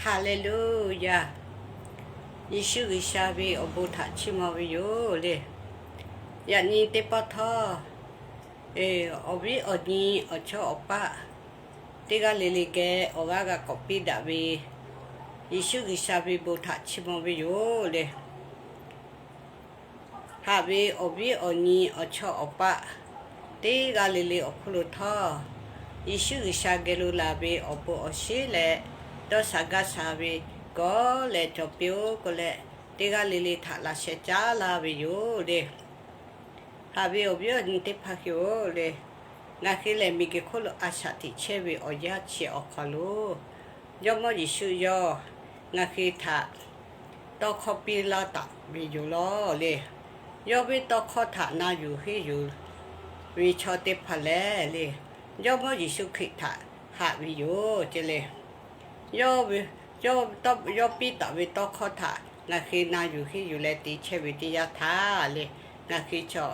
Haˍleˍluˍyaˍ. Yeˍsuˆ G'uiˬsha ve awˬ bon htaꞈ chiˇ mvuh ve yoˬ le. Yaꞈ nyi teˇ pawˆ htawˇ, awˬ viˉ awˬ nyi awˬ chawˇ awˬ paˆ teˇ g'aˇ le le geh awˬ g'aˇ g'a k'awꞈ piˇ daꞈ ve Yeˍsuˆ G'uiˬsha ve bon htaꞈ chiˇ mvuh ve yoˬ le. Haꞈ ve awˬ viˉ awˬ nyi awˬ chawˇ awˬ paˆ teˇ g'aˇ le le awˬ hk'oˆ lo htawˇ, Yeˍsuˆ G'uiˬsha geh lo laˬ ve awˬ bon awˬ shinˉ leh dawˇ sha gaˇ sha ve gawˇ leh cawˬ piˇ-oˆ k'oˆ leh, teˇ g'aˇ le le htaꞈ laꞈ sheh caˉ laˇ ve yoˬ le. Haꞈ ve awˬ viˉ awˬ nyi teˇ hpaˍ hui-oˬ le, ngaˬ hui lehˬ miˬguiˬ hk'oˆ lo a shaꞈ teꞈ chehˇ ve awˬ yanˇ chi awˬ hk'aw lo, Jawˇmawˇ Yeˍsuˆ yawˇ ngaˬ hui htaꞈ tawˇ hkawˇ piˇ laˇ taˍ ve yoˬ lawˬ le. Yawˇ ve tawˇ hkawˇ htaꞈ na yuˬ henˇ yuˬ ve chaw teˇ hpaˍ lehˬ le, Jawˇmawˇ Yeˍsuˆ Hkriꞈ htaꞈ haꞈ ve yoˬ ce le. Yawˇ piˇ taˍ ve tawˇ hkawˇ htaꞈ ngaˬ hui na yuˬ henˇ yuˬ leh te chehˇ ve teˇ yanˇ htaˇ le, ngaˬ hui chaw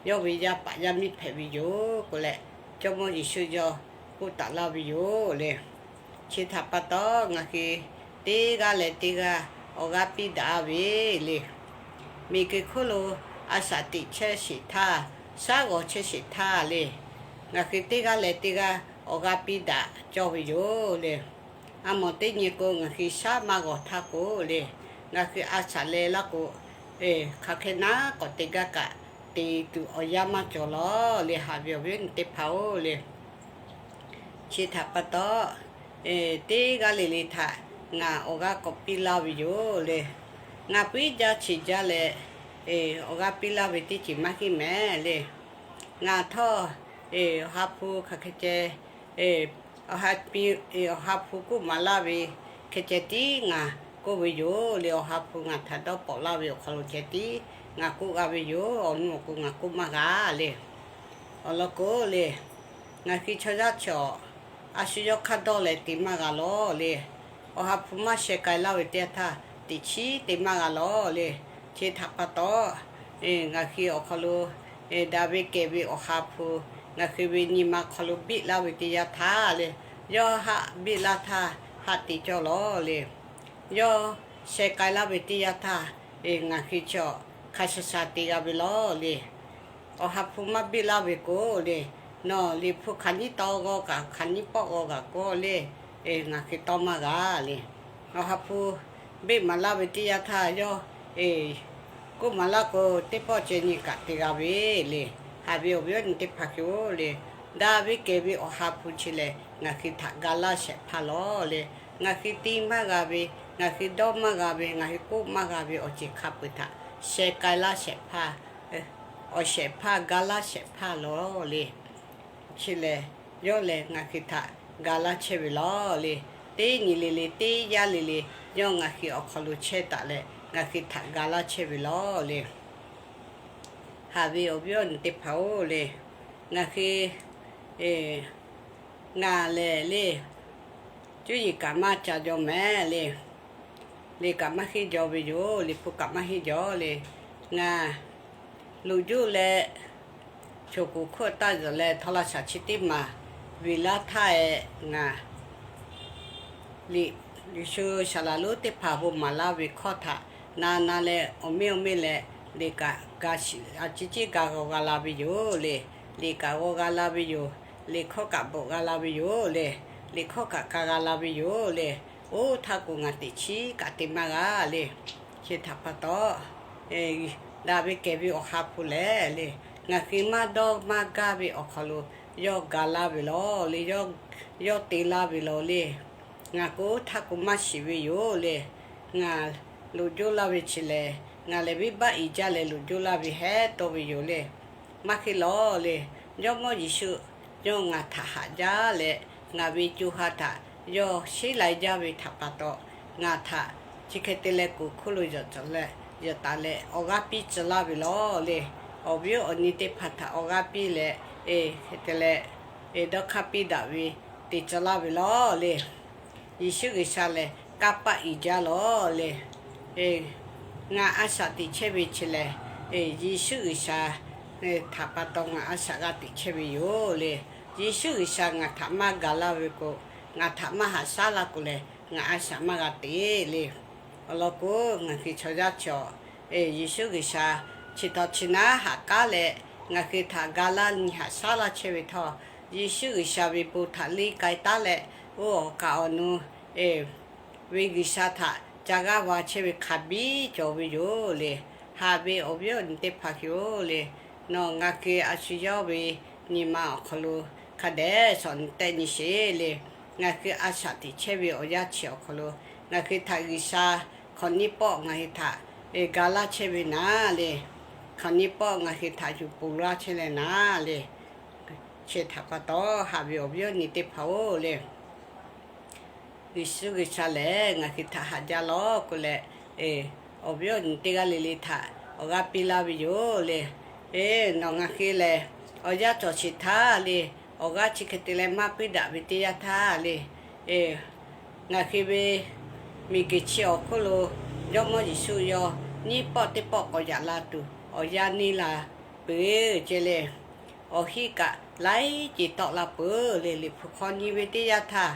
yawˇ ve yaˇ paˍ yaˇ miˇ hpehꞈ ve yoˬ k'oˆ leh, Jawˇmawˇ Yeˍsuˆ yawˇ k'oˆ taˍ laˇ ve yoˬ le. Chi htaꞈ pa taw, ngaˬ hui teˇ g'aˇ leh teˇ g'aˇ awˬ g'aˇ piˇ daꞈ ve le. Miˬguiˬ hk'oˆ lo a shaꞈ teꞈ chehˇ sheˍ htaˇ, shaˉ g'awˬ chehˇ sheˍ htaˇ le, ngaˬ hui teˇ g'aˇ leh teˇ g'aˇ awˬ g'aˇ piˇ daꞈ cawˇ ve yoˬ le. A mawˬ teˇ nyi k'o, ngaˬ hui shaˉ maˇ g'awˬ htaˇ k'o le, ngaˬ hui a shaꞈ leh laˇ k'o, hk'aˬ hk'e naˉ k'awꞈ te gaˇ kaꞈ te tuˬ awˬ yanˇ maˇ cawˬ lawˬ le. Haꞈ ve awˬ viˉ awˬ nyi teˇ hpaˍ-oˬ le. Chi htaꞈ pa taw, teˇ g'aˇ le le htaꞈ ngaˬ awˬ g'aˇ k'awꞈ piˇ laˇ ve yoˬ le. Ngaˬ puiˉ jaˇ chi jaˇ leh, awˬ g'aˇ piˇ laˇ ve teˇ ceuˬ maˇ heˆ mehˍ le. Ngaˬ htawˇ, awˬ ha hpu hk'aˬ hk'e ceh, awˬ ha hpu k'oˆ maˍ laˇ ve hk'e ceh tiˉ ngaˬ k'oˆ ve yoˬ le. Awˬ ha hpu ngaˬ htaꞈ dawˇ pawˍ laˇ ve awˬ hk'aw lo ceh tiˉ ngaˬ k'oˆ g'a ve yoˬ. Awˬ nu awˬ k'o ngaˬ k'oˆ maˇ g'a le. Awˬ lawn k'o le, ngaˬ hui chaw yaˇ chaw a shu yawˇ hk'aˇ dawˇ leh te maˇ g'a lawˬ le. Awˬ ha hpu maˇ sheh k'ai laˇ ve teˇ yanˇ htaˇ, teꞈ chiˉ te maˇ g'a lawˬ le. Chi htaꞈ pa taw, ngaˬ hui awˬ hk'aw lo daꞈ ve kehˬ ve awˬ ha hpu ngaˬ hui ve nyi ma hk'aw lo biˆ laˇ ve teˇ yanˇ htaˇ le, yawˇ haˆ biˆ laˇ htaˇ haˆ te cawˇ lawˬ le. Yawˇ sheh k'ai laˇ ve teˇ yanˇ htaˇ, ngaˬ hui chaw hk'a sha sha te g'a ve lawˬ le. Awˬ ha hpu maˇ biˆ laˇ ve k'o le, nawˬ liꞈ hpu hk'aˬ nyiˇ tawˇ g'awˇ kaꞈ hk'aˬ nyiˇ pawˆ g'awˇ kaꞈ k'oˆ le, ngaˬ hui tawˇ maˇ g'a le. Awˬ ha hpu biˆ maˍ laˇ ve teˇ yanˇ htaˇ yawˇ k'oˆ maˍ laˇ k'o, teˇ pawˆ ceh nyi kaꞈ te g'a ve le. Haꞈ ve awˬ viˉ awˬ nyi teˇ hpaˍ hui-oˬ le, daꞈ ve kehˬ ve awˬ ha hpu chi lehˬ ngaˬ hui htaꞈ ga laˇ shehˍ hpaˇ lawˬ le. Ngaˬ hui te maˇ g'a ve, ngaˬ hui dawˇ maˇ g'a ve, ngaˬ hui k'oˆ maˇ g'a ve awˬ ceuˬ hk'a peu-eˬ htaꞈ sheh k'ai laˇ shehˍ hpaˇ, awˬ shehˍ hpaˇ ga laˇ shehˍ hpaˇ lawˬ le. Chi lehˬ, yawˇ lehˬ ngaˬ hui htaꞈ ga laˇ chehˇ ve lawˬ le. Teˇ nyi le le, teˇ yanˇ le le, yawˇ ngaˬ hui awˬ hk'aw lo chehˇ taˍ leh ngaˬ hui htaꞈ ga laˇ chehˇ ve lawˬ le. Haꞈ ve awˬ viˉ awˬ nyi teˇ hpaˍ-oˬ le, ngaˬ hui, ngaˬ lehˬ le, cuˇ yiˍ kaꞈ maˇ ca jaw mehˍ le. Liꞈ kaꞈ maˇ henˇ jaw ve yoˬ. Liꞈ hpu kaꞈ maˇ henˇ jaw le. Ngaˬ loꞈ juˇ leh choˬ kuˬ hkuˆ taˇ zuhˬ leh htawˇ laˇ shaˍ chi teˇ maˬ ve laˇ htaˇ-e, ngaˬ Liꞈ, Yeˍsuˆ saˍ laˍ lonˉ teˇ hpaˍ bon maˍ laˇ ve hkawˇ htaꞈ na na leh awˬ meˇ awˬ meˇ leh, liꞈ kaꞈ ga shiˍ a ciˉ ciˉ ga g'aw g'a la ve yoˬ le. Liꞈ kaꞈ g'aw g'a la ve yoˬ. Liꞈ hkawˇ kaꞈ bvuhꞈ g'a la ve yoˬ le. Liꞈ hkawˇ kaꞈ ka g'a la ve yoˬ le. Oˇ htaˇ k'o ngaˬ teꞈ chiˉ kaꞈ te maˇ g'a le. Chi htaꞈ pa taw, daꞈ ve kehˬ ve awˬ ha hpu lehˬ le, ngaˬ hui maˇ dawˇ maˇ gaˇ ve awˬ hk'aw lo yawˇ ga laˇ ve lawˬ le, yawˇ te laˇ ve lawˬ le. Ngaˬ k'o oˇ htaˇ k'o maˇ shiˍ ve yoˬ le. Ngaˬ loꞈ joˇ laˇ ve chi lehˬ, ngaˬ lehˬ venˇbaˆ iˍ jaˇ leh loꞈ joˇ laˇ ve hehˉ tawˇ ve yoˬ le. Maˇ heˆ lawˬ le. Jawˇmawˇ Yeˍsuˆ yawˇ ngaˬ htaꞈ haꞈ jaˇ leh, ngaˬ ve co ha htaꞈ yawˇ sheˉ lai jaˇ ve htaꞈ pa taw, ngaˬ htaꞈ chi hk'e te leh kuˬ hkuˇ lo yawˬ taˍ leh awˬ g'aˇ piˇ tcuh laˇ ve lawˬ le. Awˬ viˉ awˬ nyi teˇ hpaˍ htaꞈ awˬ g'aˇ piˇ leh, hk'e te leh dawˇ hk'aˇ piˇ daꞈ ve te tcuh laˇ ve lawˬ le. Yeˍsuˆ G'uiˬsha lehˬ kanˇ paˆ iˍ jaˇ lawˬ le. Ngaˬ a shaꞈ teꞈ chehˇ ve chi lehˬ, Yeˍsuˆ G'uiˬsha htaꞈ pa taw ngaˬ a shaꞈ g'a teꞈ chehˇ ve yoˬ le. Yeˍsuˆ G'uiˬsha ngaˬ htaꞈ maˇ gaˬ laˇ ve k'o, ngaˬ htaꞈ maˇ haꞈ shaˉ laˇ k'o lehˬ, ngaˬ a shaꞈ maˇ g'a te le. Awˬ lawn k'o, ngaˬ hui chaw yaˇ chaw, Yeˍsuˆ G'uiˬsha chi htaꞈ chi naˉ haꞈ k'aˉ leh, ngaˬ hui htaꞈ ga laˇ nyi haꞈ shaˉ laˇ chehˇ ve htawˇ, Yeˍsuˆ G'uiˬsha ve bon htaꞈ leˇ k'ai taˉ leh, oˇ awˬ kaˍ awˬ nu ve G'uiˬsha htaꞈ ca g'aˇ va chehˇ ve hk'a biˇ cawˬ ve yoˬ le. Haꞈ ve awˬ viˉ awˬ nyi teˇ hpaˍ hui-oˬ le, nawˬ ngaˬ hui a shu yawˇ ve nyi ma awˬ hk'aw lo hk'a dehꞈ shawˍ nyi tehˆ nyi sheˍ le. Ngaˬ hui a shaꞈ teꞈ chehˇ ve awˬ yanˇ chi awˬ hk'aw lo, ngaˬ hui htaꞈ G'uiˬsha hk'awꞈ nyiˇ pawˆ ngaˬ hui htaꞈ ga laˇ chehˇ ve naˍ le. Hk'awꞈ nyiˇ pawˆ ngaˬ hui htaꞈ yuˬ ponˬ laˇ chehˇ leh naˍ le. Chi htaꞈ pa taw, haꞈ ve awˬ viˉ awˬ nyi teˇ hpaˍ-oˬ le, Yeˍsuˆ G'uiˬsha lehˬ ngaˬ hui htaꞈ haꞈ jaˇ lawˬ k'oˆ leh, awˬ viˉ awˬ nyi teˇ g'aˇ le le htaꞈ awˬ g'aˇ piˇ laˇ ve yoˬ le. Nawˬ ngaˬ hui lehˬ, awˬ yanˇ cawˬ sheˍ htaˇ le, awˬ g'aˇ chi hk'e te leh maˇ piˇ daꞈ ve teˇ yanˇ htaˇ le, ngaˬ hui ve miˬguiˬ chi awˬ hk'oˆ lo Jawˇmawˇ Yeˍsuˆ yawˇ nyiˇ pawˆ teˇ pawˆ k'awꞈ yaꞈ la tuˬ awˬ yanˇ neˇ la peuˬ ceh le. Awˬ hinˉ kaꞈ laiˉ ceuˬ tawˆ la peuˬ le. Liꞈ hpu hk'aw nyi ve teˇ yanˇ htaˇ,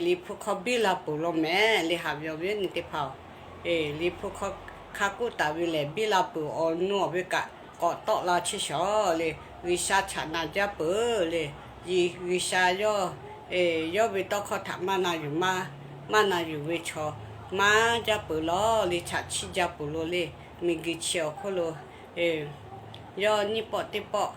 Liꞈ hpu hk'aw biˇ la peuˬ law mehˍ le. Haꞈ ve awˬ viˉ awˬ nyi teˇ hpaˍ-oˬ, Liꞈ hpu hk'aw hk'a k'oˆ taˍ ve lehˬ, biˇ la peuˬ awˬ nu awˬ ve kaꞈ k'awꞈ tawˆ la chehˇ shawˍ le. G'uiˬsha chaꞈ na jaˇ peuˬ le. G'uiˬsha yawˇ, yawˇ ve tawˇ hkawˇ htaꞈ maˇ na yuˬ, maˇ na yuˬ ve chaw maˇ jaˇ peuˬ lawˬ le. Chaꞈ chiˇ jaˇ peuˬ lo le. Miˬguiˬ chi awˬ hk'oˆ lo yawˇ nyiˇ pawˆ teˇ pawˆ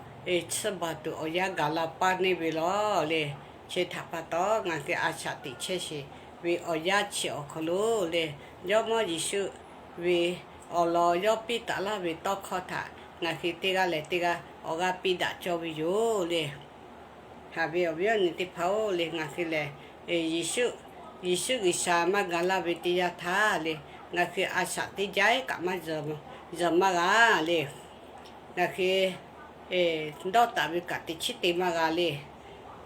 tsuhˇ baˬ tuˬ awˬ yanˇ gaˬ la paˇ neˇ ve lawˬ le. Chi htaꞈ pa taw, ngaˬ hui a shaꞈ teꞈ chehˇ sheˍ ve awˬ yanˇ chi awˬ hk'aw lo le, Jawˇmawˇ Yeˍsuˆ ve awˬ lawn yawˇ piˇ taˍ laˇ ve tawˇ hkawˇ htaꞈ ngaˬ hui teˇ g'aˇ leh teˇ g'aˇ awˬ g'aˇ piˇ daꞈ cawˇ ve yoˬ le. Haꞈ ve awˬ viˉ awˬ nyi teˇ hpaˍ-oˬ le, ngaˬ hui lehˬ, Yeˍsuˆ, Yeˍsuˆ G'uiˬsha maˇ ga laˇ ve teˇ yanˇ htaˇ le, ngaˬ hui a shaꞈ teˇ jaˇ kaꞈ maˇ zuhˬ maˇ g'a le. Ngaˬ hui dawˇ taˍ ve kaꞈ teꞈ chiˉ te maˇ g'a le.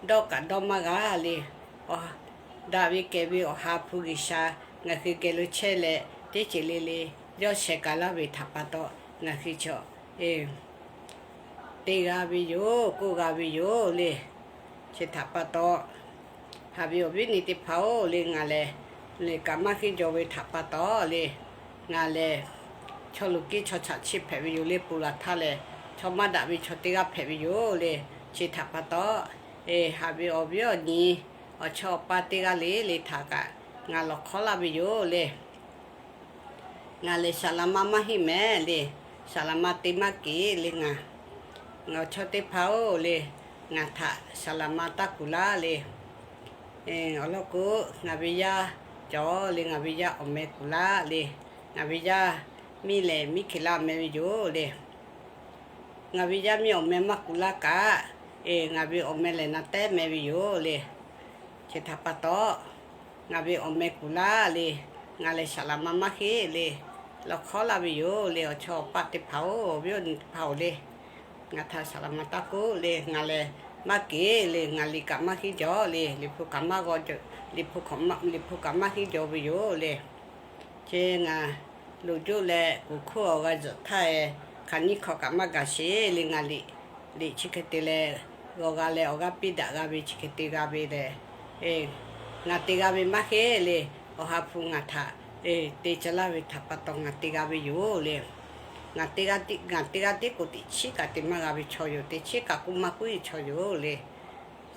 Dawˇ kaꞈ dawˇ maˇ g'a le. Daꞈ ve kehˬ ve Awˬ ha hpu G'uiˬsha ngaˬ hui geh lo chehˇ leh, teˇ ceuˬ le le yawˇ sheh k'ai laˇ ve htaꞈ pa taw, ngaˬ hui chaw te g'a ve yoˬ, k'oˆ g'a ve yoˬ le. Chi htaꞈ pa taw, haꞈ ve awˬ viˉ awˬ nyi teˇ hpaˍ-oˬ le, ngaˬ lehˬ, lehˬ kaꞈ maˇ henˇ jaw ve htaꞈ pa taw le, ngaˬ lehˬ chaw loˍ kiˇ chaw chaꞈ chiˇ hpehꞈ ve yoˬ le. Pon laˬ htaˇ lehˬ, chaw maˇ daꞈ ve chaw teˇ g'aˇ hpehꞈ ve yoˬ le. Chi htaꞈ pa taw, haꞈ ve awˬ viˉ awˬ nyi awˬ chawˇ awˬ paˇ teˇ g'aˇ le le htaꞈ kaꞈ ngaˬ lawˬ hk'awˉ laˇ ve yoˬ le. Ngaˬ lehˬ saˍ laˍ ma maˇ heˆ mehˍ le. Saˍ laˍ ma te maˇ keꞈ le ngaˬ. Ngaˬ awˬ chawˇ teˇ hpaˍ-oˬ le, ngaˬ htaꞈ saˍ laˍ ma taˇ kuˬ laˇ le. Awˬ lawn k'o, ngaˬ ve yaˇ cawˬ le, ngaˬ ve yaˇ awˬ meh kuˬ laˇ le. Ngaˬ ve yaˇ miˇ lehˬ miˇ hkeꞈ laˇ meh ve yoˬ le. Ngaˬ ve yaˇ miˇ awˬ meh maˇ kuˬ laˇ kaꞈ, ngaˬ ve awˬ meh lehˬ na tehˉ meh ve yoˬ le. Chi htaꞈ pa taw, ngaˬ ve awˬ meh kuˬ laˇ le. Ngaˬ lehˬ saˍ laˍ ma maˇ heˆ le. Lawˬ hk'awˉ laˇ ve yoˬ le. Awˬ chawˇ awˬ paˇ teˇ hpaˍ-oˬ, awˬ viˉ awˬ nyi teˇ hpaˍ-oˬ le, ngaˬ htaꞈ saˍ laˍ ma taˇ kuˬ le. Ngaˬ lehˬ maˇ keꞈ le. Ngaˬ liꞈ kaꞈ maˇ henˇ jaw le. Liꞈ hpu kaꞈ maˇ g'aw, liꞈ hpu kaꞈ maˇ henˇ jaw ve yoˬ le. Chi ngaˬ loˍ juˇ leh kuˬ hkuˇ awˬ g'a zuhꞈ htaˇ e, hk'aˬ nyiˇ hkawꞈ kaꞈ maˇ gaˬ sheˍ le. Ngaˬ liꞈ, liꞈ chi hk'e te leh g'aw g'a leh awˬ g'aˇ piˇ daꞈ g'a ve chi hk'e te g'a ve lehˬ, ngaˬ te g'a ve maˇ heˆ le. Awˬ ha hpu ngaˬ htaꞈ te ca laˇ ve htaꞈ pa taw ngaˬ te g'a ve yoˬ le. Ngaˬ te g'a tiˉ k'o teꞈ chiˉ kaꞈ te maˇ g'a ve chaw yoˬ. Teꞈ chiˉ kaꞈ k'oˆ maˇ k'oˆ ve chaw yoˬ le.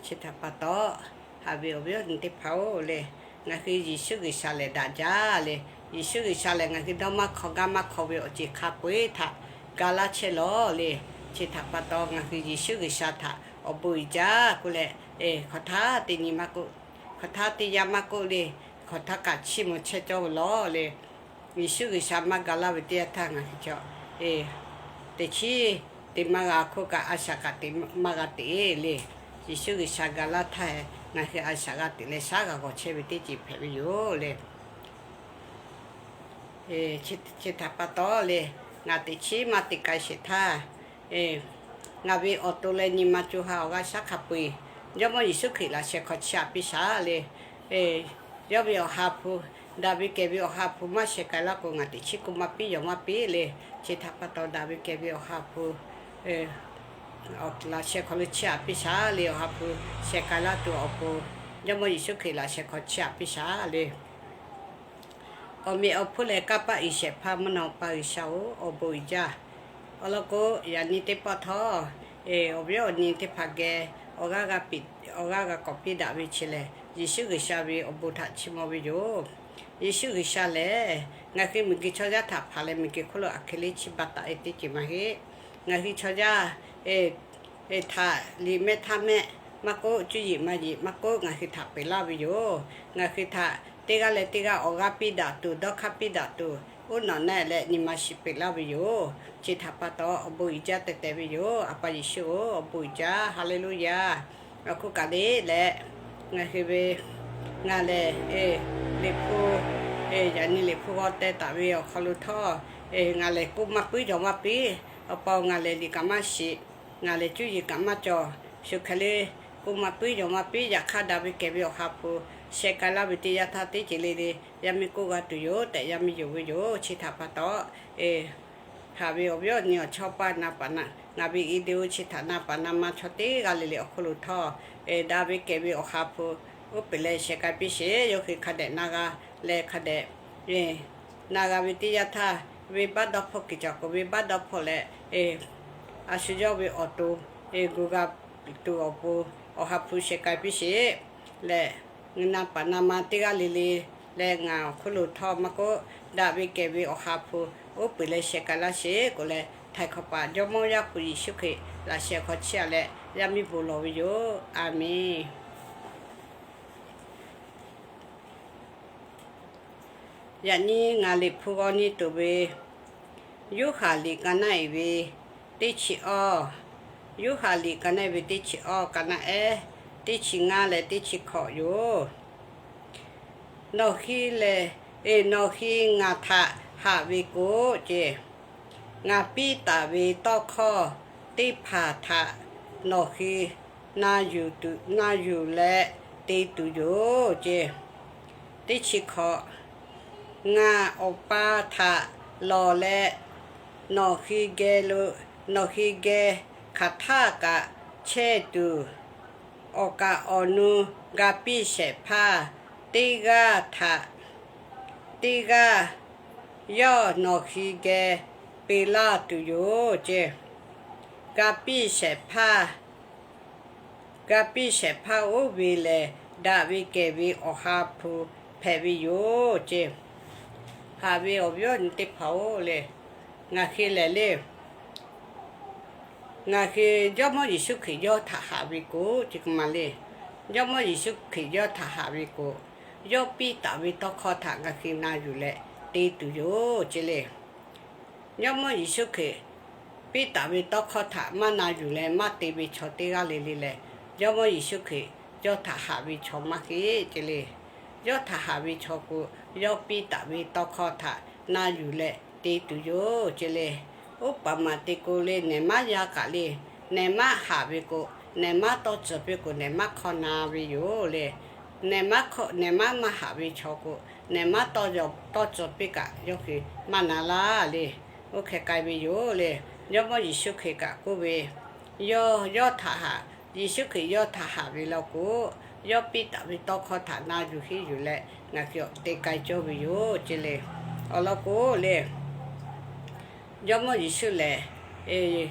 Chi htaꞈ pa taw, haꞈ ve awˬ viˉ awˬ nyi teˇ hpaˍ-oˬ le, ngaˬ hui Yeˍsuˆ G'uiˬsha lehˬ daꞈ jaˇ le. Yeˍsuˆ G'uiˬsha lehˬ ngaˬ hui dawˇ maˇ hk'aw gaˇ maˇ hk'aw ve awˬ ceuˬ hk'a peu-eˬ htaꞈ ga laˇ chehˇ lawˬ le. Chi htaꞈ pa taw, ngaˬ hui Yeˍsuˆ G'uiˬsha htaꞈ awˬ bon uiˍ jaˇ k'oˆ leh, hk'aˬ htaˇ teˇ nyi maˇ k'oˆ, hk'aˬ htaˇ teˇ yanˇ maˇ k'oˆ le. Hk'aˬ htaˇ kaꞈ chiˇ mvuh chehˇ cawˇ ve lawˬ le. Yeˍsuˆ G'uiˬsha maˇ ga laˇ ve teˇ yanˇ htaˇ ngaˬ hui chaw teꞈ chiˉ te maˇ g'a hk'oˆ kaꞈ a shaꞈ kaꞈ te maˇ g'a teꞈ le. Yeˍsuˆ G'uiˬsha ga laˇ htaˇ ngaˬ hui a shaꞈ g'a teꞈ leh shaˉ g'a g'awˬ chehˇ ve teˇ ceuˬ hpehꞈ ve yoˬ le. Chi htaꞈ pa taw le, ngaˬ teꞈ chiˉ maˇ te k'ai sheˍ htaˇ, ngaˬ ve awˬ to leh nyi ma co ha awˬ g'aˇ shaˉ hk'a peu-eˬ, Jawˇmawˇ Yeˍsuˆ Hkriꞈ laꞈ sheh hk'aw chiˇ aꞈ piˇ shaˍ le. Yawˇ ve awˬ ha hpu, daꞈ ve kehˬ ve awˬ ha hpu maˇ sheh k'ai laˇ k'o, ngaˬ teꞈ chiˉ k'oˆ maˇ piˇ yawˬ maˇ piˇ le. Chi htaꞈ pa taw, daꞈ ve kehˬ ve awˬ ha hpu laꞈ sheh hk'aw lo chiˇ aꞈ piˇ shaˍ le. Awˬ ha hpu sheh k'ai laˇ tuˬ awˬ pon, Jawˇmawˇ Yeˍsuˆ Hkriꞈ laꞈ sheh hk'aw chiˇ aꞈ piˇ shaˍ le. Awˬ meꞈ awˬ hponˇ leh kanˇ paˆ uiˍ shehˍ hpaˇ mvuhˇ naw ma pa G'uiˬsha-oˬ, awˬ bon uiˍ jaˇ. Awˬ lawn k'o, yaꞈ nyi teˇ pawˆ htawˇ, awˬ viˉ awˬ nyi teˇ hpaˍ geh awˬ g'aˇ g'a piˇ, awˬ g'aˇ g'a k'awꞈ piˇ daꞈ ve chi lehˬ, Yeˍsuˆ G'uiˬsha ve awˬ bon htaꞈ chiˇ mvuh ve yoˬ. Yeˍsuˆ G'uiˬsha lehˬ, ngaˬ hui miˬguiˬ chaw yaˇ htaꞈ hpanˍ leh miˬguiˬ hk'oˆ lo aˬ hk'e le chi baˬ taˍ ve teˇ ceuˬ maˇ heˆ. Ngaˬ hui chaw yaˇ htaꞈ liꞈ mehˆ htaˇ mehˆ maˇ k'oˆ, cuˇ yiˍ maˇ yiˍ maˇ k'oˆ, ngaˬ hui htaꞈ peꞈ laˇ ve yoˬ. Ngaˬ hui htaꞈ teˇ g'aˇ leh teˇ g'aˇ awˬ g'aˇ piˇ daꞈ tuˬ, dawˇ hk'aˇ piˇ daꞈ tuˬ, uˉ nawꞈ naˆ leh nyi ma shiˍ peꞈ laˇ ve yoˬ. Chi htaꞈ pa taw awˬ bon uiˍ jaˇ tehꞈ tehꞈ ve yoˬ. A pa Yeˍsuˆ-oˬ, awˬ bon uiˍ jaˇ. Haˍleˍluˆyaˍ. Awˬ hk'oˆ kaꞈ le leh, ngaˬ hui ve, ngaˬ lehˬ, Liꞈ hpu, yaꞈ nyi Liꞈ hpu g'aw teh taˍ ve awˬ hk'aw lo htawˇ, ngaˬ lehˬ k'oˆ maˇ puiˉ jawˬ maˇ piˇ. Awˬ pa-oˬ, ngaˬ lehˬ liꞈ kaꞈ maˇ shiˍ, ngaˬ lehˬ cuˇ yiˍ kaꞈ maˇ cawˬ, shu hk'e le k'oˆ maˇ puiˉ jawˬ maˇ piˇ. Yaꞈ hk'aˇ daꞈ ve kehˬ ve Awˬ ha hpu sheh k'ai laˇ ve teˇ yanˇ htaˇ teˇ ceuˬ le le yaˇ miˇ k'oˆ g'a tuˬ yoˬ tehꞈ yaˇ miˇ yonˍ ve yoˬ. Chi htaꞈ pa taw, haꞈ ve awˬ viˉ awˬ nyi awˬ chawˇ paˇ na paˍ na, ngaˬ ve video chi htaꞈ na paˍ na ma chaw teˇ g'aˇ le le awˬ hk'oˆ lo htawˇ, daꞈ ve kehˬ ve Awˬ ha hpu uˉ peunˍ leh sheh k'ai piˇ sheˍ. Yawˇ hui hk'a dehꞈ na g'a leh hk'a dehꞈ na g'a ve teˇ yanˇ htaˇ, venˇbaˆ dawˇ hpawˇ kuiˬ cawˬ k'o, venˇbaˆ dawˇ hpawˇ leh a shu yawˇ ve awˬ to gu g'a tuˬ awˬ pon Awˬ ha hpu sheh k'ai piˇ sheˍ leh, na paˍ na ma teˇ g'aˇ le le leh ngaˬ awˬ hk'oˆ lo htawˇ maˇ k'oˆ, daꞈ ve kehˬ ve Awˬ ha hpu uˉ peunˍ leh sheh k'ai laˇ sheˍ k'oˆ leh, htaiˍ hk'awꞈ paˍ Jawˇmawˇ Yaˇ hpu Yeˍsuˆ Hkriꞈ laꞈ sheh hk'aw chehˇ a leh yaˇ miˇ bon lawˬ ve yoˬ. A menˬ. Yaꞈ nyi ngaˬ Liꞈ hpu g'aw nyi tuˬ ve, Yoˇhanˬ liꞈ ka naˆ iˍ ve teˇ chi awˇ, Yoˇhanˬ liꞈ ka naˆ iˍ ve teˇ chi awˇ, ka naˆ ehˉ, teˇ chi ngaˇ leh teˇ chi hkawꞈ yoˬ. Nawˬ hui lehˬ, nawˬ hui ngaˬ htaꞈ haꞈ ve k'o ce, ngaˬ piˇ taˍ ve tawˇ hkawˇ teˇ hpaˍ htaꞈ nawˬ hui na yuˬ tuˬ, na yuˬ leh te tuˬ yoˬ ce. Teˇ chi hkawꞈ, ngaˬ Awˬ pa htaꞈ lawˬ leh nawˬ hui geh lo, nawˬ hui geh hk'aˬ htaˇ kaꞈ chehˇ tuˬ, awˬ kaˍ awˬ nu ga piˇ shehˍ hpaˇ teˇ g'aˇ htaꞈ teˇ g'aˇ yawˇ nawˬ hui geh peꞈ laˇ tuˬ yoˬ ce. Ga piˇ shehˍ hpaˇ, ga piˇ shehˍ hpaˇ oˇ ve lehˬ, daꞈ ve kehˬ ve Awˬ ha hpu hpehꞈ ve yoˬ ce. Haꞈ ve awˬ viˉ awˬ nyi teˇ hpaˍ-oˬ le, ngaˬ hui lehˬ le, ngaˬ hui Jawˇmawˇ Yeˍsuˆ Hkriꞈ yawˇ htaꞈ haꞈ ve k'o ce k'o ma le, Jawˇmawˇ Yeˍsuˆ Hkriꞈ yawˇ htaꞈ haꞈ ve k'o, yawˇ piˇ taˍ ve tawˇ hkawˇ htaꞈ ngaˬ hui na yuˬ leh te tuˬ yoˬ ce le. Jawˇmawˇ Yeˍsuˆ Hkriꞈ piˇ taˍ ve tawˇ hkawˇ htaꞈ maˇ na yuˬ leh maˇ te ve chaw teˇ g'aˇ le le lehˬ, Jawˇmawˇ Yeˍsuˆ Hkriꞈ yawˇ htaꞈ haꞈ ve chaw maˇ heˆ ce le. Yawˇ htaꞈ haꞈ ve chaw k'o, yawˇ piˇ taˍ ve tawˇ hkawˇ htaꞈ na yuˬ leh te tuˬ yoˬ ce le. Uˉ paˍ maˬ te k'o le, nehˬ maˉ yaˇ kaꞈ le, nehˬ maˉ haꞈ ve k'o, nehˬ maˉ tawˇ tcuh piˇ k'o, nehˬ maˉ hk'awˇ na ve yoˬ le. Nehˬ maˉ hk'awˇ, nehˬ maˉ maˇ haꞈ ve chaw k'o, nehˬ maˉ tawˇ yaw tawˇ tcuh piˇ kaꞈ yawˇ hui maˇ na laˇ le. Oˇ hk'e k'ai ve yoˬ le. Jawˇmawˇ Yeˍsuˆ Hkriꞈ kaꞈ k'oˆ ve, yawˇ yawˇ htaꞈ haꞈ, Yeˍsuˆ Hkriꞈ yawˇ htaꞈ haꞈ ve law k'o, yawˇ piˇ taˍ ve tawˇ hkawˇ htaꞈ na yuˬ henˇ yuˬ leh ngaˬ hui awˬ te k'ai cawˇ ve yoˬ ce le. Awˬ lawn k'o le, Jawˇmawˇ Yeˍsuˆ lehˬ,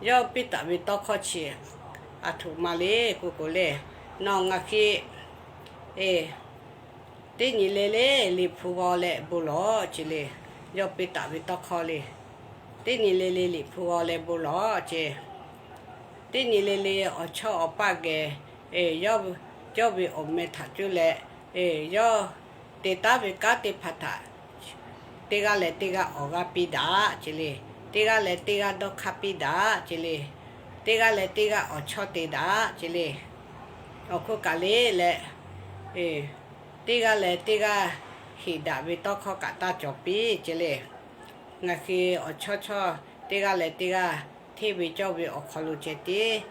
yawˇ piˇ taˍ ve tawˇ hkawˇ chi aˬ htoꞈ ma le k'oˆ k'o le, nawˬ ngaˬ hui teˇ nyi le le Liꞈ hpu g'aw leh bon lawˬ ce le. Yawˇ piˇ taˍ ve tawˇ hkawˇ le, teˇ nyi le le Liꞈ hpu g'aw leh bon lawˬ ce. Teˇ nyi le le awˬ chawˇ awˬ paˇ geh, yawˇ, yawˇ ve awˬ meh htaꞈ cuˇ leh, yawˇ te taˉ ve kanˉ teˇ hpaˍ htaꞈ teˇ g'aˇ leh teˇ g'aˇ awˬ g'aˇ piˇ daꞈ ce le. Teˇ g'aˇ leh teˇ g'aˇ dawˇ hk'aˇ piˇ daꞈ ce le. Teˇ g'aˇ leh teˇ g'aˇ awˬ chawˇ te daꞈ ce le. Awˬ hk'oˆ kaꞈ le leh, teˇ g'aˇ leh teˇ g'aˇ heˍ daꞈ ve tawˇ hkawˇ kaꞈ taˇ cawˬ piˇ ce le. Ngaˬ hui awˬ chawˇ chawˇ teˇ g'aˇ leh teˇ g'aˇ hteˇ ve cawˇ ve awˬ hk'aw lo ceh tiˉ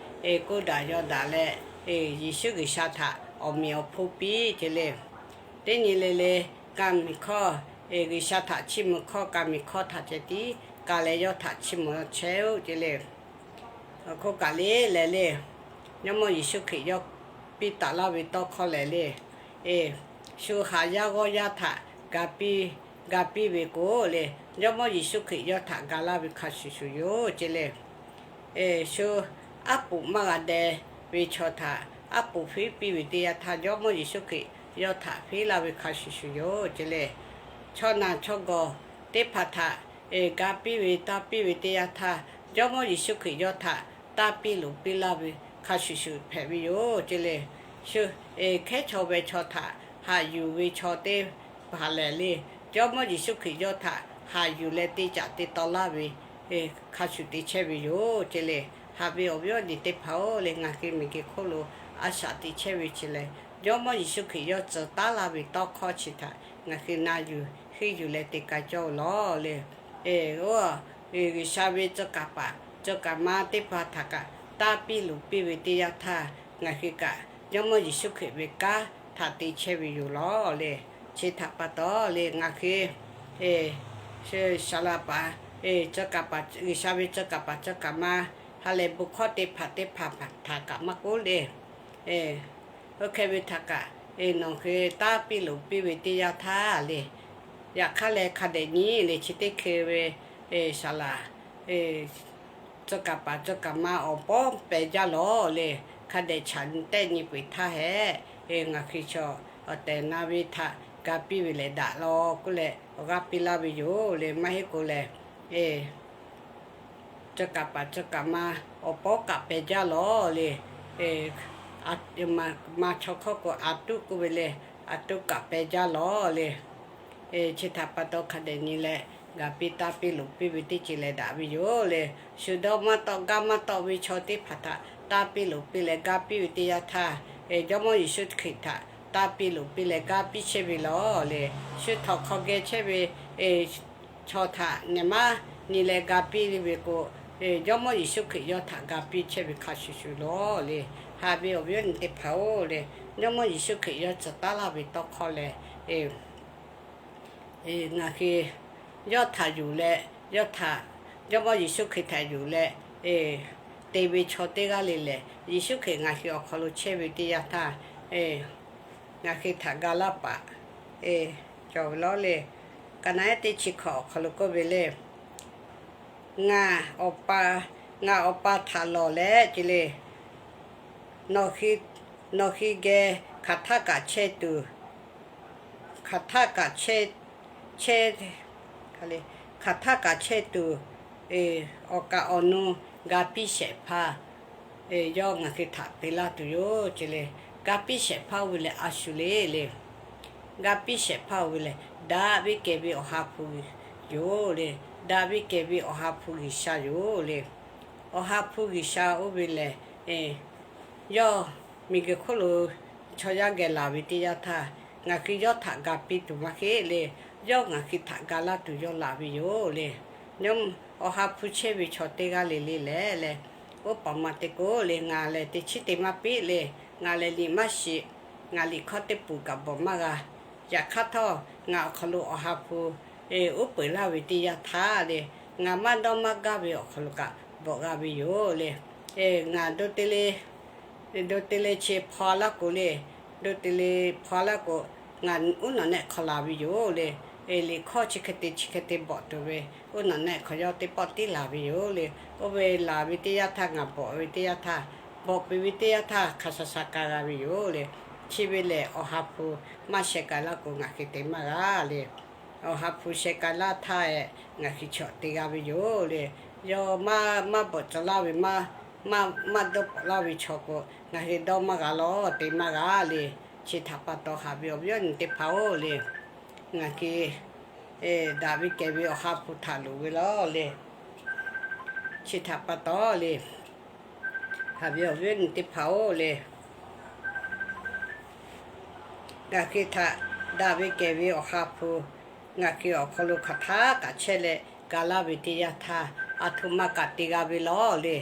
k'oˆ daꞈ yaw daꞈ leh, Yeˍsuˆ G'uiˬsha htaꞈ awˬ meꞈ awˬ hponˇ piˇ ce le. Teˇ nyi le le ka miˬ hkawˇ, G'uiˬsha htaꞈ chiˇ mvuh hkawˇ ka miˬ hkawˇ htaꞈ ceh tiˉ ka leh yawˇ htaꞈ chiˇ mvuh chehˇ-oˆ ce le. Awˬ hk'oˆ kaꞈ le leh le, Jawˇmawˇ Yeˍsuˆ Hkriꞈ yawˇ piˇ taˍ laˇ ve tawˇ hkawˇ lehˬ le, shu haꞈ yaˇ g'awˇ yaˇ htaꞈ ga piˇ ga piˇ ve k'o le, Jawˇmawˇ Yeˍsuˆ Hkriꞈ yawˇ htaꞈ ga laˇ ve hk'a shuˍ shuˍ yoˬ ce le. Shu aˉ poꞈ maˇ g'a deh ve chaw htaꞈ aˉ poꞈ hpeˉ piˇ ve teˇ yanˇ htaˇ, Jawˇmawˇ Yeˍsuˆ Hkriꞈ yawˇ htaꞈ hpeˉ laˇ ve hk'a shuˍ shuˍ yoˬ ce le. Chaw naˬ chaw gawˬ teˇ hpaˍ htaꞈ ga piˇ ve taˇ piˇ ve teˇ yanˇ htaˇ, Jawˇmawˇ Yeˍsuˆ Hkriꞈ yawˇ htaꞈ taˇ piˇ loꞈ piˇ laˇ ve hk'a shuˍ shuˍ hpehꞈ ve yoˬ ce le. Shu hkehˉ chaw ve chaw htaꞈ haꞈ yuˬ ve chaw teˇ hpaˍ lehˬ le, Jawˇmawˇ Yeˍsuˆ Hkriꞈ yawˇ htaꞈ haꞈ yuˬ leh te caꞈ te taw laˇ ve hk'a shuˍ te chehˇ ve yoˬ ce le. Haꞈ ve awˬ viˉ awˬ nyi teˇ hpaˍ-oˬ le, ngaˬ hui miˬguiˬ hk'oˆ lo a shaꞈ teꞈ chehˇ ve chi lehˬ, Jawˇmawˇ Yeˍsuˆ Hkriꞈ yawˇ tcuh taˉ laˇ ve tawˇ hkawˇ chi htaꞈ ngaˬ hui na yuˬ henˇ yuˬ leh te k'ai cawˇ ve lawˬ le. G'uiˬsha ve tcuh kaˍ paˍ tcuh kaˍ ma teˇ hpaˍ htaꞈ kaꞈ taˇ piˇ loꞈ piˇ ve teˇ yanˇ htaˇ, ngaˬ hui kaꞈ Jawˇmawˇ Yeˍsuˆ Hkriꞈ ve kanˉ htaꞈ te chehˇ ve yoˬ lawˬ le. Chi htaꞈ pa taw le, ngaˬ hui saˍ laˍ paˍ, tcuh kaˍ paˍ, G'uiˬsha ve tcuh kaˍ paˍ tcuh kaˍ ma ha lehˬ bon hkawˇ teˇ hpaˍ teˇ hpaˍ htaꞈ kaꞈ maˇ k'oˆ le. Oˇ hk'e ve htaꞈ kaꞈ nawˬ hui taˇ piˇ loꞈ piˇ ve teˇ yanˇ htaˇ le, yaꞈ hk'aˇ leh hk'a dehꞈ nyi le, chi teˇ hkui ve saˍ laˍ tcuh kaˍ paˍ tcuh kaˍ ma awˬ pawˉ peh jaˇ lawˬ le. Hk'a dehꞈ chaꞈ tehˆ nyi peuˬ htaˇ hehꞈ, ngaˬ hui chaw awˬ tehˬ na ve htaꞈ ga piˇ ve lehˬ daꞈ law k'oˆ leh awˬ g'aˇ piˇ laˇ ve yoˬ le. Maˇ heˆ k'o lehˬ, tcuh kaˍ paˍ tcuh kaˍ ma awˬ pawˉ kaꞈ peh jaˇ lawˬ le. Ma chaw hkawˇ k'o aˬ tuˉ k'oˆ ve le, aˬ tuˉ kaꞈ peh jaˇ lawˬ le. Chi htaꞈ pa taw hk'a dehꞈ nyi leh ga piˇ taˇ piˇ loꞈ piˇ ve teˇ ceuˬ lehˬ daꞈ ve yoˬ le. Shu dawˇ maˇ tawˆ gaˇ maˇ tawˆ ve chaw teˇ hpaˍ htaꞈ taˇ piˇ loꞈ piˇ leh ga piˇ ve teˇ yanˇ htaˇ, Jawˇmawˇ Yeˍsuˆ Hkriꞈ htaꞈ taˇ piˇ loꞈ piˇ leh ga piˇ chehˇ ve lawˬ le. Shu htawnˍ hk'aw geh chehˇ ve chaw htaꞈ nehˬ maˇ nyi leh ga piˇ ve k'o, Jawˇmawˇ Yeˍsuˆ Hkriꞈ yawˇ htaꞈ ga piˇ chehˇ ve hk'a shuˍ shuˍ lawˬ le. Haꞈ ve awˬ viˉ awˬ nyi teˇ hpaˍ-oˬ le, Jawˇmawˇ Yeˍsuˆ Hkriꞈ yawˇ tcuh taˉ laˇ ve tawˇ hkawˇ lehˬ, ngaˬ hui yawˇ htaꞈ yuˬ leh, yawˇ htaꞈ, Jawˇmawˇ Yeˍsuˆ Hkriꞈ htaꞈ yuˬ leh te ve chaw teˇ g'aˇ le lehˬ, Yeˍsuˆ Hkriꞈ ngaˬ hui awˬ hk'aw lo chehˇ ve teˇ yanˇ htaˇ, ngaˬ hui htaꞈ ga laˇ paˍ cawˬ ve lawˬ le. Ka naˉ teˇ chi hkawꞈ awˬ hk'aw lo k'oˆ ve le, ngaˬ Awˬ pa, ngaˬ Awˬ pa htaꞈ lawˬ leh ce le, nawˬ hui geh hk'aˬ htaˆ kaꞈ chehˇ tuˬ, hk'aˬ htaˆ kaꞈ chehˇ, chehˇ, hk'aˬ htaˆ kaꞈ chehˇ tuˬ, awˬ kaˍ awˬ nu ga piˇ shehˍ hpaˇ yawˇ ngaˬ hui htaꞈ te laˇ tuˬ yoˬ ce le. Ga piˇ shehˍ hpaˇ oˇ ve lehˬ a shu le le. Ga piˇ shehˍ hpaˇ oˇ ve lehˬ daꞈ ve kehˬ ve Awˬ ha hpu yoˬ le. Daꞈ ve kehˬ ve Awˬ ha hpu G'uiˬsha yoˬ le. Awˬ ha hpu G'uiˬsha oˇ ve lehˬ, yawˇ miˬguiˬ hk'oˆ lo chaw yaˇ geh laˬ ve teˇ yanˇ htaˇ, ngaˬ hui yawˇ htaꞈ ga piˇ tuˬ maˇ heˆ le. Yawˇ ngaˬ hui htaꞈ ga laˇ tuˬ yawˇ laˬ ve yoˬ le. Awˬ ha hpu chehˇ ve chaw teˇ g'aˇ le le lehˬ le, oˇ paˍ ma te k'o le, ngaˬ lehˬ teˇ chiˉ te maˇ piˇ le. Ngaˬ lehˬ liꞈ maˇ shiˍ. Ngaˬ liꞈ hkawˇ teˇ peuˬ kaꞈ bvuhꞈ maˇ g'a. Yaꞈ hk'aˇ htawˇ ngaˬ awˬ hk'aw lo Awˬ ha hpu uˉ peunˍ laˇ ve teˇ yanˇ htaˇ le, ngaˬ maˇ dawˇ maˇ gaˇ ve awˬ hk'aw lo kaꞈ bvuhꞈ g'a ve yoˬ le. Ngaˬ do te le, do te le chi hpaw laˇ k'o le, do te le hpaw laˇ k'o, ngaˬ uˉ nawˬ nehˆ hk'aw laˬ ve yoˬ le. Liꞈ hkawˇ chi hk'e te chi hk'e te bvuhꞈ tuˬ ve uˉ nawˬ nehˆ hk'aw yawˇ teˇ pawˆ tiˉ laˬ ve yoˬ le. Oˇ ve laˬ ve teˇ yanˇ htaˇ ngaˬ bvuhꞈ ve teˇ yanˇ htaˇ, bvuhꞈ piˍ ve teˇ yanˇ htaˇ hk'a sha sha k'a g'a ve yoˬ le. Chi ve lehˬ Awˬ ha hpu maˇ sheh k'ai laˇ k'o ngaˬ hui te maˇ g'a le. Awˬ ha hpu sheh k'ai laˇ htaˇ, ngaˬ hui chaw te g'a ve yoˬ le. Yawˇ maˇ bvuhꞈ tcuh laˇ ve, maˇ dawˇ bvuhꞈ laˇ ve chaw k'o, ngaˬ hui dawˇ maˇ g'a lawˬ, te maˇ g'a le. Chi htaꞈ pa taw haꞈ ve awˬ viˉ awˬ nyi teˇ hpaˍ-oˬ le, ngaˬ hui daꞈ ve kehˬ ve Awˬ ha hpu htaꞈ loˍ ve lawˬ le. Chi htaꞈ pa taw le, haꞈ ve awˬ viˉ awˬ nyi teˇ hpaˍ-oˬ le, ngaˬ hui htaꞈ daꞈ ve kehˬ ve Awˬ ha hpu ngaˬ hui awˬ hk'aw lo hk'aˬ htaˆ kaꞈ chehˇ leh ga laˇ ve teˇ yanˇ htaˇ, aˬ htoꞈ ma kaꞈ te g'a ve lawˬ le.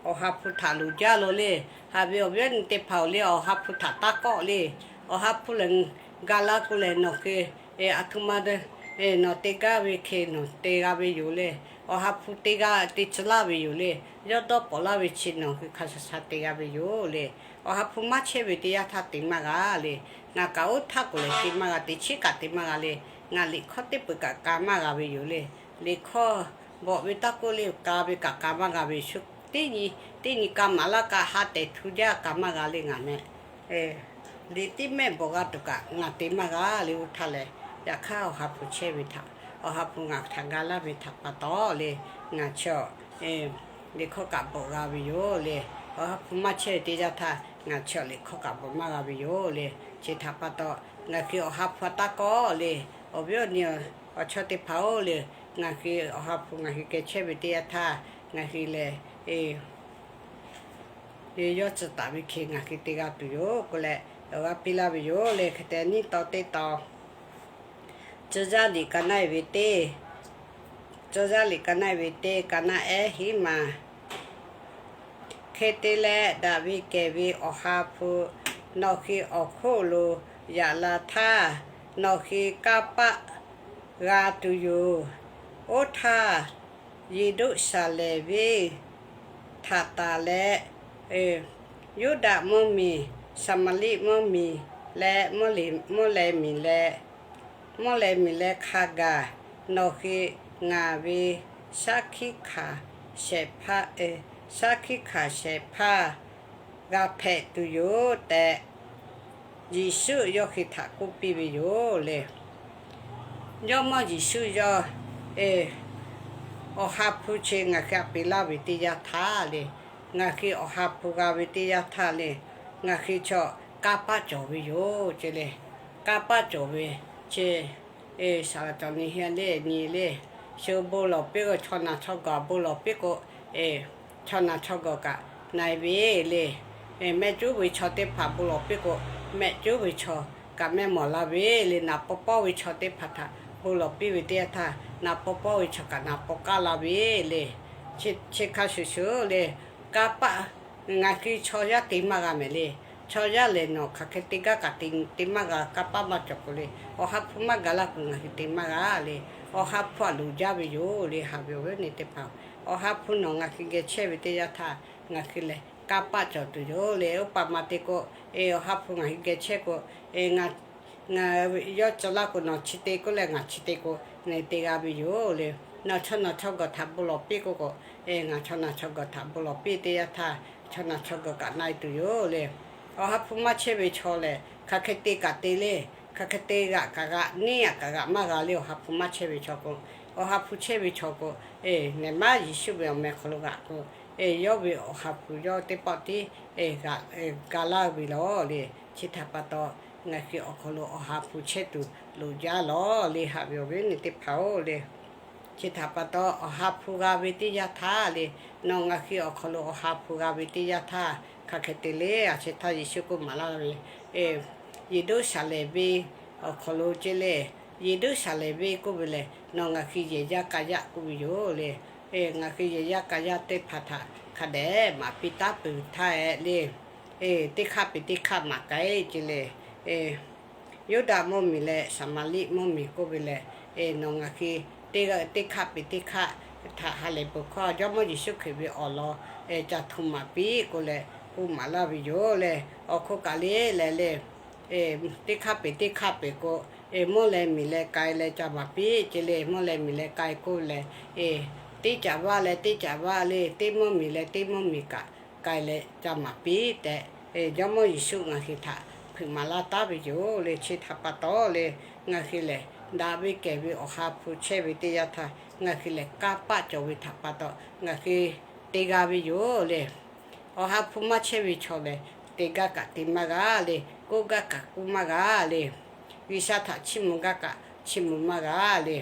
Awˬ ha hpu htaꞈ loˍ jaˇ lo le. Haꞈ ve awˬ viˉ awˬ nyi teˇ hpaˍ-oˬ le, Awˬ ha hpu htaꞈ taˇ kawˆ le. Awˬ ha hpu lehˬ ga laˇ k'o lehˬ nawˬ hui aˬ htoꞈ ma nawˬ te gaˇ ve hk'e nawˬ te g'a ve yoˬ le. Awˬ ha hpu te g'a te tcuh laˇ ve yoˬ le. Yawˇ dawˇ pawˍ laˇ ve chi nawˬ hui hk'a sha sha te g'a ve yoˬ le. Awˬ ha hpu maˇ chehˇ ve teˇ yanˇ htaˇ te maˇ g'a le. Ngaˬ kaꞈ oˇ htaˇ k'oˍ lehˬ te maˇ g'a, teˇ chiˉ kaꞈ te maˇ g'a le. Ngaˬ liꞈ hkawˇ teˇ peuˬ kaꞈ ka maˇ g'a ve yoˬ le. Liꞈ hkawˇ bvuhꞈ ve taˇ k'oˆ le, ka ve kaꞈ ka maˇ g'a ve shu, teˇ nyi teˇ nyi ka maˍ laˇ kaꞈ ha tehˬ htu jaˇ ka maˇ g'a le ngaˬ meh. Liꞈ tiˉ mehˆ bvuhꞈ g'a tuˬ kaꞈ ngaˬ te maˇ g'a le. Oˇ htaˇ lehˬ, yaꞈ hk'aˇ Awˬ ha hpu chehˇ ve htaꞈ, Awˬ ha hpu ngaˬ htaꞈ ga laˇ ve htaꞈ pa taw le, ngaˬ chi liꞈ hkawˇ kaꞈ bvuhꞈ g'a ve yoˬ le. Awˬ ha hpu maˇ chehˇ ve teˇ yanˇ htaˇ ngaˬ chi liꞈ hkawˇ kaꞈ bvuhꞈ maˇ g'a ve yoˬ le. Chi htaꞈ pa taw, ngaˬ hui Awˬ ha hpu taˇ kawˆ le. Awˬ viˉ awˬ nyi awˬ chawˇ teˇ hpaˍ-oˬ le, ngaˬ hui Awˬ ha hpu ngaˬ hui geh chehˇ ve teˇ yanˇ htaˇ, ngaˬ hui lehˬ yawˇ tcuh taˍ ve hk'e ngaˬ hui te g'a tuˬ yoˬ k'oˆ leh, awˬ g'aˇ piˇ laˇ ve yoˬ le. Hk'e te nyiˇ taw teˇ taw, tcuh yaˇ liꞈ ka naˆ-e ve teˇ, tcuh yaˇ liꞈ ka naˆ-e ve teˇ, ka naˆ ehˉ hiˉ ma. Hk'e te leh, daꞈ ve kehˬ ve Awˬ ha hpu nawˬ hui awˬ hk'oˆ lo yaꞈ la htaˇ, nawˬ hui kanˇ paˆ g'a tuˬ yoˬ. Oˇ htaˇ, Yeˍruˆsaˍlehnˍ venˇ htaꞈ taˍ leh, Yuˇdaꞈ mvuhˇmiˬ, Saˍmaˍriˆ mvuhˇmiˬ leh, mvuhˇ leh miˬ leh, mvuhˇ leh miˬ leh hk'a gaˬ nawˬ hui ngaˬ ve shaˉ hkiˆ hkanˍ shehˍ hpaˇ, shaˉ hkiˆ hkanˍ shehˍ hpaˇ g'a hpehꞈ tuˬ yoˬ tehꞈ, Yeˍsuˆ yawˇ hui htaꞈ k'oˆ piˇ ve yoˬ le. Jawˇmawˇ Yeˍsuˆ yawˇ Awˬ ha hpu chi ngaˬ hui htaꞈ peꞈ laˇ ve teˇ yanˇ htaˇ le, ngaˬ hui Awˬ ha hpu g'a ve teˇ yanˇ htaˇ le, ngaˬ hui chaw kanˇ paˆ cawˬ ve yoˬ ce le. Kanˇ paˆ cawˬ ve chi, saˍ laˍ cawˬ nyi heh le, nyi le, shu bon lawˬ piˇ k'o, chaw naˬ chaw gawˬ bon lawˬ piˇ k'o, chaw naˬ chaw gawˬ kaꞈ na-e ve le. Mehˆ cuˉ ve chaw teˇ hpaˍ bon lawˬ piˇ k'o, mehˆ cuˉ ve chaw kaꞈ mehˆ mawˬ la ve le. Naˍ paw pawˇ ve chaw teˇ hpaˍ htaꞈ bon lawˬ piˇ ve teˇ yanˇ htaˇ, naˍ paw pawˇ ve chaw kaꞈ naˍ paw k'aˉ la ve le. Chi hk'a shuˍ shuˍ le, kanˇ paˆ ngaˬ hui chaw yaˇ te maˇ g'a mehˍ le. Chaw yaˇ lehˬ nawˬ hk'aˬ hk'e te gaˇ kaꞈ te maˇ g'a, kanˇ paˆ maˇ cawˬ k'o le. Awˬ ha hpu maˇ ga laˇ k'o ngaˬ hui te maˇ g'a le. Awˬ ha hpu htaꞈ loˍ jaˇ ve yoˬ le. Haꞈ ve awˬ viˉ awˬ nyi teˇ hpaˍ, Awˬ ha hpu nawˬ ngaˬ hui geh chehˇ ve teˇ yanˇ htaˇ, ngaˬ hui lehˬ kanˇ paˆ cawˬ tuˬ yoˬ le. Oˇ pa ma te k'o, Awˬ ha hpu ngaˬ hui geh chehˇ k'o, ngaˬ yawˇ tcuh laˇ k'o nawˬ chi te k'oˆ leh ngaˬ chi te k'o, ngaˬ te g'a ve yoˬ le. Nawˬ chaw naˬ chaw gawˬ htaꞈ bon lawˬ piˇ k'oˆ k'o, ngaˬ chaw naˬ chaw gawˬ htaꞈ bon lawˬ piˇ teˇ yanˇ htaˇ, chaw naˬ chaw gawˬ kaꞈ na-e tuˬ yoˬ le. Awˬ ha hpu maˇ chehˇ ve chaw lehˬ hk'aˬ hk'e te kaꞈ te le. Hk'aˬ hk'e te g'aꞈ kaꞈ g'aꞈ, neˇ g'aꞈ kaꞈ g'aꞈ maˇ g'a le. Awˬ ha hpu maˇ chehˇ ve chaw k'o, Awˬ ha hpu chehˇ ve chaw k'o, nehˬ maˇ Yeˍsuˆ ve awˬ meh hk'aw lo g'aꞈ k'o, yawˇ ve Awˬ ha hpu yawˇ teˇ pawˆ tiˉ g'a laˇ ve lawˬ le. Chi htaꞈ pa taw, ngaˬ hui awˬ hk'aw lo Awˬ ha hpu chehˇ tuˬ loˍ jaˇ lawˬ le. Haꞈ ve awˬ viˉ awˬ nyi teˇ hpaˍ-oˬ le. Chi htaꞈ pa taw, Awˬ ha hpu g'a ve teˇ yanˇ htaˇ le, nawˬ ngaˬ hui awˬ hk'aw lo Awˬ ha hpu g'a ve teˇ yanˇ htaˇ hk'aˬ hk'e te le. A chi htaˇ Yeˍsuˆ k'oˆ maˍ laˇ ve, Yeˍruˆsaˍlehnˍ venˇ awˬ hk'aw lo ce le. Yeˍruˆsaˍlehnˍ venˇ k'oˆ ve lehˬ nawˬ ngaˬ hui yehˬ yaˇ k'a yaˇ k'oˆ ve yoˬ le. Ngaˬ hui yehˬ yaˇ k'a yaˇ teˇ hpaˍ htaꞈ hk'a dehꞈ maˍ piˇ taˉ peuˬ htaˇ ehˉ le, teˇ hk'aˆ peˍ teˇ hk'aˆ maˍ k'ai ce le. Yuˇdaꞈ mvuhˇmiˬ leh Saˍmaˍriˆ mvuhˇmiˬ k'oˆ ve lehˬ, nawˬ ngaˬ hui teˇ hk'aˆ peˍ teˇ hk'aˆ htaꞈ ha lehˬ peuˬ hkawˇ Jawˇmawˇ Yeˍsuˆ Hkriꞈ ve awˬ lawn ca htoꞈ maˍ piˇ k'oˆ leh k'oˆ maˍ laˇ ve yoˬ le. Awˬ hk'oˆ kaꞈ le leh le, teˇ hk'aˆ peˍ teˇ hk'aˆ peˍ k'o, mvuhˇ leh miˬ leh k'ai leh ca maˍ piˇ ce le. Mvuhˇ leh miˬ leh k'ai k'oˆ leh, teˇ caꞈ vaˇ leh teˇ caꞈ vaˇ le, teˇ mvuhˇ miˬ leh teˇ mvuhˇ miˬ kaꞈ k'ai leh ca maˍ piˇ tehꞈ, Jawˇmawˇ Yeˍsuˆ ngaˬ hui htaꞈ hpeuꞈ maˍ laˇ taˉ ve yoˬ le. Chi htaꞈ pa taw le, ngaˬ hui lehˬ daꞈ ve kehˬ ve Awˬ ha hpu chehˇ ve teˇ yanˇ htaˇ ngaˬ hui lehˬ kanˇ paˆ cawˬ ve htaꞈ pa taw ngaˬ hui te g'a ve yoˬ le. Awˬ ha hpu maˇ chehˇ ve chaw lehˬ, te gaˇ kaꞈ te maˇ g'a le. K'oˆ gaˇ kaꞈ k'oˆ maˇ g'a le. G'uiˬsha htaꞈ chiˇ mvuh gaˇ kaꞈ chiˇ mvuh maˇ g'a le.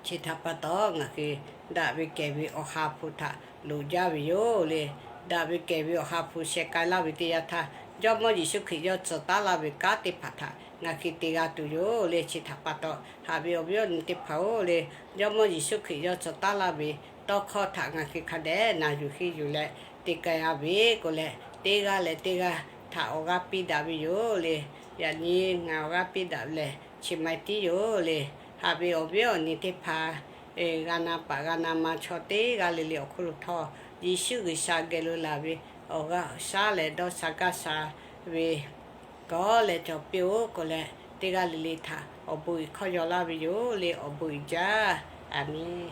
Chi htaꞈ pa taw, ngaˬ hui daꞈ ve kehˬ ve Awˬ ha hpu htaꞈ loˍ jaˇ ve yoˬ le. Daꞈ ve kehˬ ve Awˬ ha hpu sheh k'ai laˇ ve teˇ yanˇ htaˇ, Jawˇmawˇ Yeˍsuˆ Hkriꞈ yawˇ tcuh taˉ laˇ ve kanˉ teˇ hpaˍ htaꞈ ngaˬ hui te g'a tuˬ yoˬ le. Chi htaꞈ pa taw, haꞈ ve awˬ viˉ awˬ nyi teˇ hpaˍ-oˬ le, Jawˇmawˇ Yeˍsuˆ Hkriꞈ yawˇ tcuh taˉ laˇ ve tawˇ hkawˇ htaꞈ ngaˬ hui hk'a dehꞈ na yuˬ henˇ yuˬ leh te k'ai-a ve k'oˆ leh, teˇ g'aˇ leh teˇ g'aˇ htaꞈ awˬ g'aˇ piˇ daꞈ ve yoˬ le. Yaꞈ nyi ngaˬ awˬ g'aˇ piˇ daꞈ leh chi ma-e tiˉ yoˬ le. Haꞈ ve awˬ viˉ awˬ nyi teˇ hpaˍ, g'a na paˍ g'a na ma chaw teˇ g'aˇ le le awˬ hk'oˆ lo htawˇ, Yeˍsuˆ G'uiˬsha geh lo laˬ ve awˬ g'aˇ awˬ shaˉ leh dawˇ sha gaˇ sha ve Dawˇ leh cawˬ piˇ-oˆ k'o leh, teˇ g'aˇ le le htaꞈ awˬ bon uiˍ hkawˇ yaw laˇ ve yoˬ le. Awˬ bon uiˍ jaˇ. Aˍmenˍ.